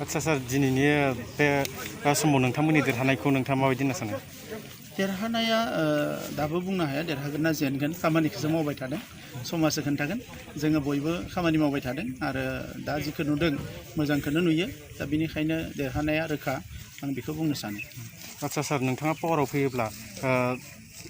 आच्छा सार दिनैनि बे समाव नोंथांमोननि देरहानायखौ नोंथाङा माबायदि होनना सानो? देरहानाया दाबो बुंनो हाया देरहागोन ना जेनगोन खामानिखौसो मावबाय थादों समाजसो खोन्थागोन जोङो बयबो खामानि मावबाय थादों आरो दा जिखौ नुदों मोजांखौनो नुयो दा बेनिखायनो देरहानाया रोखा आं बेखौ बुंनो सानो। आच्छा सार नोंथाङा पावाराव फैयोब्ला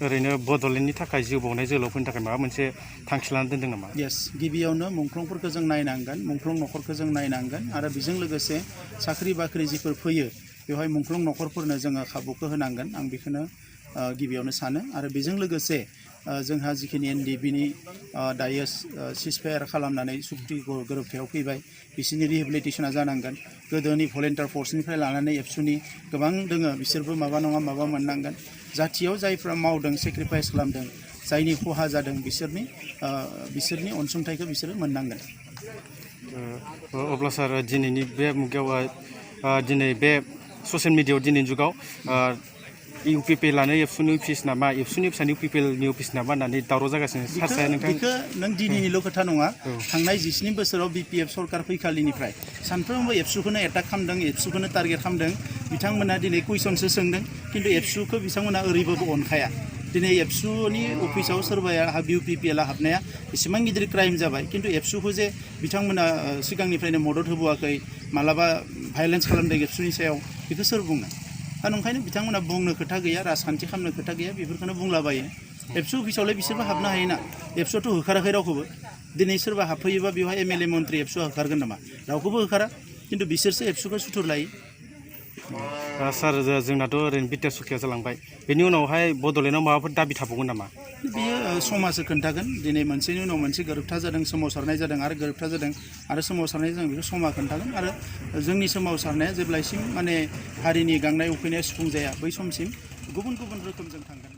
ओरैनो बड'लेण्डनि थाखाय जिउ बावनाय जोहोलावफोरनि थाखाय माबा मोनसे थांखि लानानै दोनदों नामा? येस गिबियावनो मुंख्लंफोरखौ जों नायनांगोन मुंख्लं न'खरखौ जों नायनांगोन आरो बेजों लोगोसे साख्रि बाख्रि जिफोर फैयो बेवहाय मुंख्लं न'खरफोरनो जोङो खाबुखौ होनांगोन आं बेखौनो गिबियावनो सानो आरो बेजों लोगोसे जोंहा जिखिनि एनडिएफबिनि दायो सिजफायार खालामनानै सुक्ति गोरोबथायाव फैबाय बिसोरनि रिहेबिलिटेसना जानांगोन गोदोनि भलेन्टियार फर्सनिफ्राय लानानै एबसुनि गोबां दोङो बिसोरबो माबा नङा माबा मोननांगोन जाथियाव जायफ्रा मावदों सेक्रिफाइस खालामदों जायनि खहा जादों बिसोरनि अनसुंथाइखौ बिसोरो मोननांगोन। अब्ला सार दिनैनि बे मुगायाव दिनै बे ससियेल मिडियायाव दिनैनि जुगाव इउपिपिएल आनो एबसुनि अफिस नामा एबसुनि अफिसानो इउपिपिएलनि अफिस नामा होननानै दावराव जागासिनो सारसाया नोंथां बेखौ नों दिनैनिल' खोथा नङा थांनाय 19 बोसोराव बिपिएफ सरकार फैखालिनिफ्राय सानफ्रोमबो एबसुखौनो एटाक खालामदों एबसुखौनो टारगेट खालामदों बिथांमोना दिनै कुइसनसो सोंदों खिन्थु एबसुखौ बिथांमोना ओरैबाबो अनखाया दिनै एबसुनि अफिसाव सोरबाया इउपिपिएलआ हाबनाया एसेबां गिदिर क्राइम जाबाय खिन्थु एबसुखौ जे बिथांमोना सिगांनिफ्रायनो मदद होबोआखै मालाबा भायलेन्स खालामदों एबसुनि सायाव बेखौ सोर बुंनो दा नंखायनो बिथांमोना बुंनो खोथा गैया राजखान्थि खालामनो खोथा गैया बेफोरखौनो बुंलाबायो एबसु अफिसावलाय बिसोरबो हाबनो हायोना एबसुआथ' होखाराखै रावखौबो दिनै सोरबा हाबफैयोबा बेवहाय एमएलए मन्त्रि एबसुआ होखारगोन नामा रावखौबो होखारा खिन्थु बिसोरसो एबसुखौ सुथुर लायो। सार जोंनाथ' ओरैनो बिटिआर सुखिया जालांबाय बेनि उनावहाय बड'लेण्डआव माबाफोर दाबि थाबावगोन नामा? बेयो समाजो खोन्थागोन दिनै मोनसेनि उनाव मोनसे गोरोबथा जादों सोमावसारनाय जादों आरो गोरोबथा जादों आरो सोमावसारनाय जादों बेखौ समा खोन्थागोन आरो जोंनि सोमावसारनाया जेब्लासिम माने हारिनि गांनाय उखैनाया सुफुं जाया बै समसिम गुबुन गुबुन रोखोमजों थांगोन।